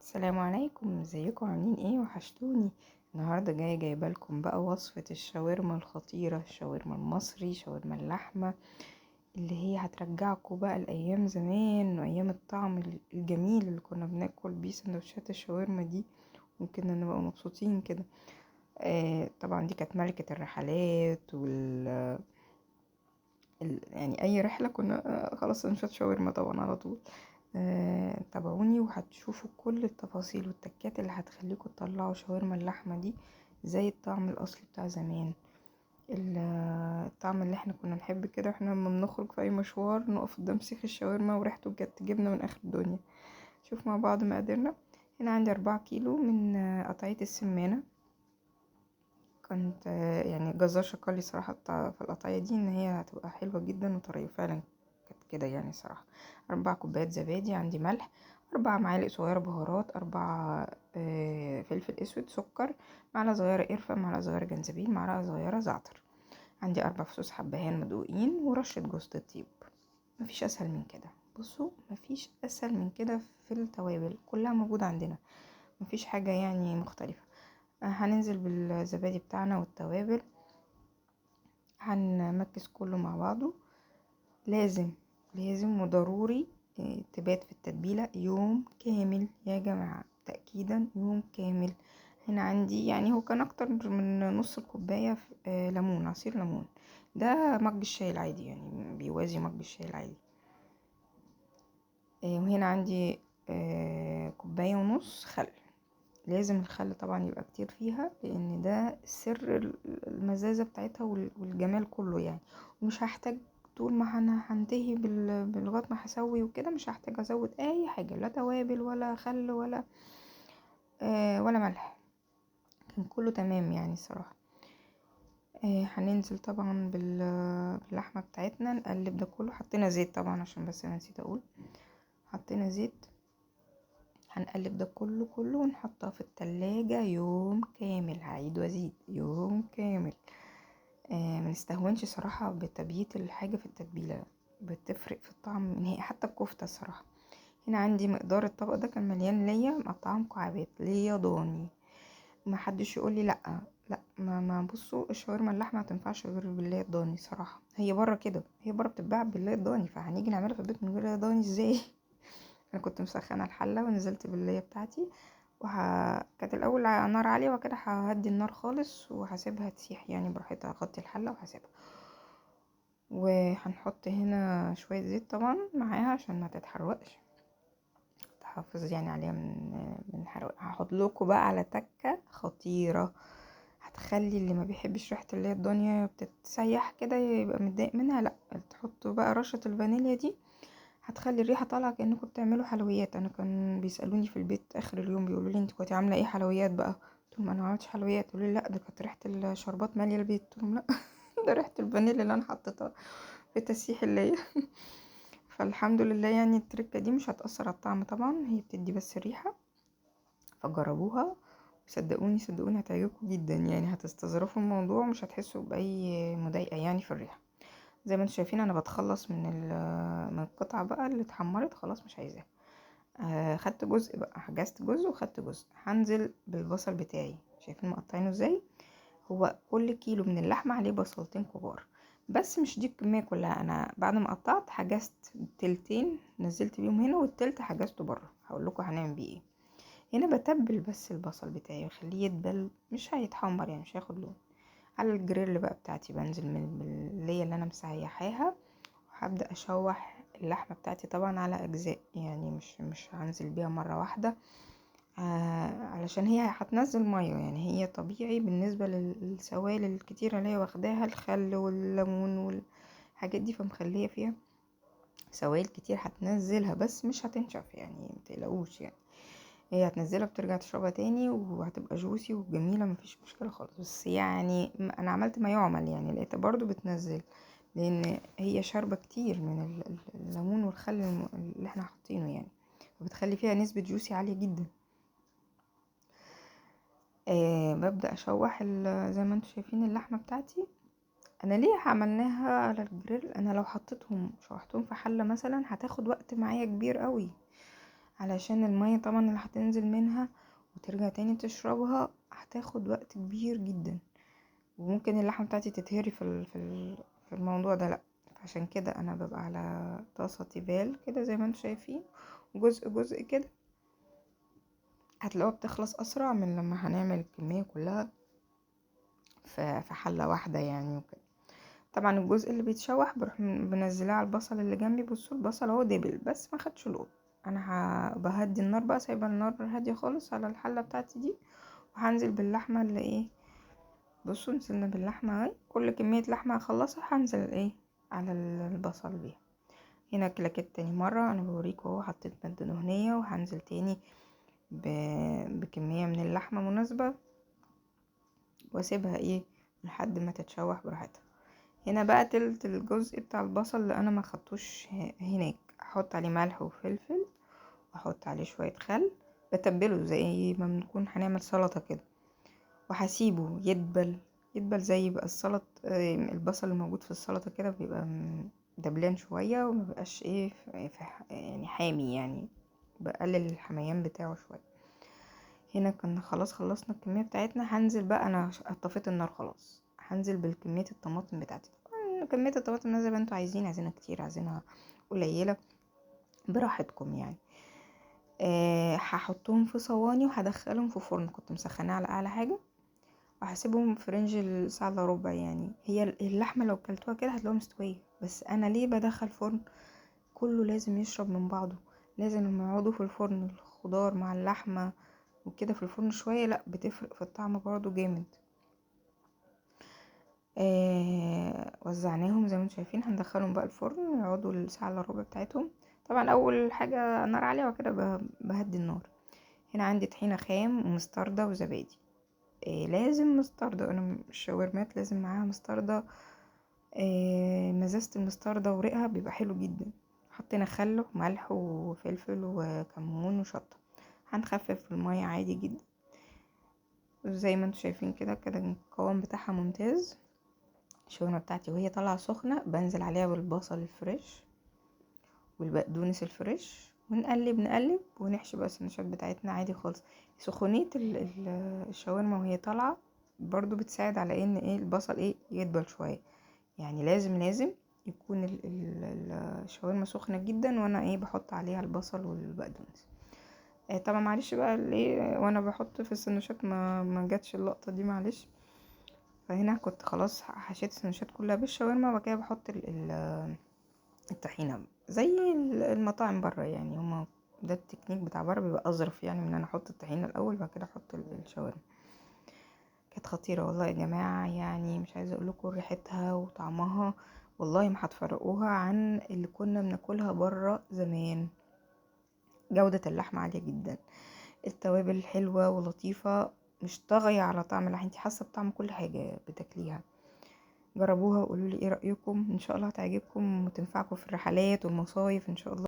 السلام عليكم، ازيكم؟ عاملين ايه؟ وحشتوني. النهارده جايبه لكم بقى وصفه الشاورما الخطيرة، الشاورما المصري، شاورما اللحمة اللي هي هترجعكم بقى لايام زمان وايام الطعم الجميل اللي كنا بناكل بيه سندوتشات الشاورما دي، وكنا نبقى مبسوطين كده. طبعا دي كانت ملكه الرحلات وال يعني اي رحله كنا خلاص سندوتشات شاورما طبعا على طول. تابعوني وهتشوفوا كل التفاصيل والتكات اللي هتخليكم تطلعوا شاورما اللحمة دي زي الطعم الاصلي بتاع زمان، الطعم اللي احنا كنا نحب كده. احنا لما بنخرج في اي مشوار نقف قدام سيخ الشاورما وريحته كانت تجيبنا من اخر الدنيا. شوف مع بعض مقاديرنا. هنا عندي 4 كيلو من قطعية السمانه. كنت يعني جزار شكر لي صراحة في القطعية دي ان هي هتبقى حلوة جدا وطريه فعلا، كانت كده يعني صراحة. 4 كوبايات زبادي، عندي ملح، 4 معالق صغيرة بهارات، 4 فلفل اسود، سكر، معلقه صغيرة قرفه، معلقه صغيرة جنزبيل، معلقه صغيرة زعتر. عندي 4 فصوص حبهان مدقوقين ورشه جوز الطيب. مفيش اسهل من كده. بصوا مفيش اسهل من كده في التوابل، كلها موجودة عندنا، مفيش حاجة يعني مختلفة. هننزل بالزبادي بتاعنا والتوابل، هنمكس كله مع بعضه. لازم لازم وضروري تبات في التتبيلة يوم كامل يا جماعة، تأكيدا يوم كامل. هنا عندي يعني هو كان اكتر من نص الكوباية ليمون، عصير ليمون، ده مج الشاي العادي يعني بيوازي مج الشاي العادي. وهنا عندي 1.5 كوباية خل. لازم الخل طبعا يبقى كتير فيها، لان ده سر المزازة بتاعتها والجمال كله يعني. ومش هحتاج طول ما انا هنتهي بالغط ما هسوي وكده، مش هحتاج ازود اي حاجة، لا توابل ولا خل ولا ملح، كان كله تمام يعني الصراحة. هننزل طبعا باللحمة بتاعتنا، نقلب ده كله. حطينا زيت طبعا عشان بس انا نسيت اقول، حطينا زيت. هنقلب ده كله كله ونحطها في التلاجة يوم كامل. هعيد وازيد، يوم كامل. ما نستهونش صراحة بتبييت الحاجة في التتبيلة، بتفرق في الطعم نهائي، حتى الكفتة الصراحة. هنا عندي مقدار الطبق ده كان مليان ليا، مقطعاه مكعبات ليا ضاني، ما حدش يقول لي لا لا ما بصوا الشاورما اللحمة ما تنفعش غير باللية الضاني صراحة. هي بره كده، هي بره بتتباع باللية الضاني، فهنيجي نعملها في البيت من غير ليا ضاني ازاي؟ انا كنت مسخنه الحلة ونزلت بالليه بتاعتي، كانت الاول على نار عالية، وكده ههدي النار خالص وهسيبها تسيح يعني براحتها. هغطي الحلة وهسيبها. وهنحط هنا شوية زيت طبعا معاها عشان ما تتحرقش، تحافظ يعني عليها من الحرق. هحط لكم بقى على تكه خطيرة هتخلي اللي ما بيحبش ريحه اللي هي الدنيا بتتسيح كده يبقى متضايق منها، لا تحطوا بقى رشه الفانيليا دي، هتخلي الريحة طالعه كانكم بتعملوا حلويات. انا كان بيسالوني في البيت اخر اليوم بيقولوا لي انت كنتي عامله ايه حلويات بقى؟ قلت لهم انا ما عملتش حلويات. يقولوا لي لا ده كانت ريحه الشربات ماليه البيت. قلت لهم لا ده ريحه الفانيليا اللي انا حطيتها في تسيح الليا. فالحمد لله يعني التركة دي مش هتاثر على الطعم طبعا، هي بتدي بس الريحة. فجربوها وصدقوني صدقوني هتعجبكم جدا يعني، هتستظرفوا الموضوع ومش هتحسوا باي مضايقه يعني في الريحة. زي ما انتم شايفين انا بتخلص من القطعة بقى اللي اتحمرت خلاص مش عايزاها. خدت جزء بقى، حجزت جزء وخدت جزء. هنزل بالبصل بتاعي، شايفين مقطعينه ازاي؟ هو كل كيلو من اللحمة عليه بصلتين كبار، بس مش دي الكمية كلها. انا بعد ما قطعت حجزت تلتين نزلت بيهم هنا، والتلت حجزته بره، هقول لكم هنعمل بيه ايه. هنا بتبل بس البصل بتاعي وخليه يدبل، مش هيتحمر يعني مش هياخد لون. على الجريل بقى بتاعتي بنزل من بالليه اللي انا مسيحاها، وهبدا اشوح اللحمة بتاعتي طبعا على اجزاء يعني، مش هنزل بيها مرة واحدة، علشان هي هتنزل مية يعني. هي طبيعي بالنسبة للسوائل الكتيرة اللي هي واخداها، الخل والليمون والحاجات دي، فمخليه فيها سوائل كتير هتنزلها، بس مش هتنشف يعني متقلقوش يعني. هي هتنزلها بترجع تشربها تاني وهتبقى جوسي وجميلة، مفيش مشكلة خالص. بس يعني انا عملت ما يعمل يعني، لقيتها برضو بتنزل لان هي شاربة كتير من الليمون والخل اللي احنا حاطينه يعني، فبتخلي فيها نسبة جوسي عالية جدا. ببدأ اشوح زي ما انتم شايفين اللحمة بتاعتي. انا ليه عملناها على الجريل؟ انا لو حطيتهم شوحتهم في حلة مثلا هتاخد وقت معايا كبير قوي، علشان المية طبعا اللي هتنزل منها وترجع تاني تشربها هتاخد وقت كبير جدا، وممكن اللحمة بتاعتي تتهري في الموضوع ده. لا، عشان كده انا ببقى على طاسه تيفال كده زي ما انتم شايفين، جزء جزء كده، هتلاقوها بتخلص اسرع من لما هنعمل الكمية كلها في حله واحدة يعني وكده. طبعا الجزء اللي بيتشوح بروح بنزلاه على البصل اللي جنبي. بصوا البصل اهو دبل بس ما خدش لون، انا بهدي النار بقى، سايبه النار هادية خالص على الحلة بتاعتي دي، وهنزل باللحمه اللي ايه، بصوا نزلنا باللحمه اهي، كل كمية لحمه هخلصها هنزل ايه على البصل بيها. هنا كلاكيت تاني مرة انا بوريكم اهو، حطيت مادة دهنية وهنزل تاني بكمية من اللحمة مناسبة، واسيبها ايه لحد ما تتشوح براحتها. هنا بقى تلت الجزء بتاع البصل اللي انا ما خدتوش هناك، احط عليه ملح وفلفل، واحط عليه شوية خل، بتبله زي ما بنكون هنعمل سلطة كده، وهسيبه يدبل يدبل زي بقى السلط، البصل الموجود في السلطة كده بيبقى دبلان شوية، وما بيبقاش ايه يعني حامي، يعني بقلل الحميان بتاعه شوية. هنا كنا خلاص خلصنا الكمية بتاعتنا. هنزل بقى، انا طفيت النار خلاص، هنزل بالكمية الطماطم بتاعتي. طبعا كمية الطماطم زي ما انتوا عايزين، عايزينها كتير عايزينها قليلة براحتكم يعني. هحطهم في صواني وهدخلهم في فرن كنت مسخناه على اعلى حاجة، وهسيبهم في range الساعة الا ربع يعني. هي اللحمة لو كلتوها كده هتلاقوها مستوية، بس انا ليه بدخل فرن؟ كله لازم يشرب من بعضه، لازم لما يقعدوا في الفرن الخضار مع اللحمة وكده في الفرن شوية، لا بتفرق في الطعم برضو جامد. وزعناهم زي ما انتم شايفين، هندخلهم بقى الفرن يقعدوا الساعة الا ربع بتاعتهم. طبعا اول حاجة نار عالية وكده بهدي النار. هنا عندي طحينه خام ومستردة وزبادي، لازم مستردة، انا الشاورمات لازم معاها مستردة. مزازة المستردة ورقها بيبقى حلو جدا. حطينا خل وملح وفلفل وكمون وشطة، هنخفف المية عادي جدا زي ما انتم شايفين كده. كده القوام بتاعها ممتاز. الشاورما بتاعتي وهي طالعه سخنة بنزل عليها بالبصل ال fresh والبقدونس ال fresh، ونقلب نقلب ونحشي بقى السندوتشات بتاعتنا عادي خالص. سخونيه الشاورما وهي طالعه برضو بتساعد على ان ايه البصل ايه يدبل شوية يعني. لازم يكون الشاورما سخنة جدا وانا ايه بحط عليها البصل والبقدونس. طبعا معلش بقى ايه وانا بحط في السندوتشات ما جاتش اللقطة دي معلش. فهنا كنت خلاص حشيت السندوتشات كلها بالشاورما، وبعد كده بحط الطحينه زي المطاعم بره يعني. هما ده التكنيك بتاع بره بيبقى اظرف يعني من ان انا احط الطحينه الاول وبعد كده احط الشاورما. كانت خطيرة والله يا جماعة، يعني مش عايزه اقول لكم ريحتها وطعمها، والله ما هتفرقوها عن اللي كنا بناكلها بره زمان. جوده اللحمة عالية جدا، التوابل حلوة ولطيفة، مش طاغية على طعم اللحمة، انتي حاسه بطعم كل حاجة بتاكليها. جربوها وقولوا لي ايه رايكم، ان شاء الله هتعجبكم وتنفعكم في الرحلات والمصايف ان شاء الله.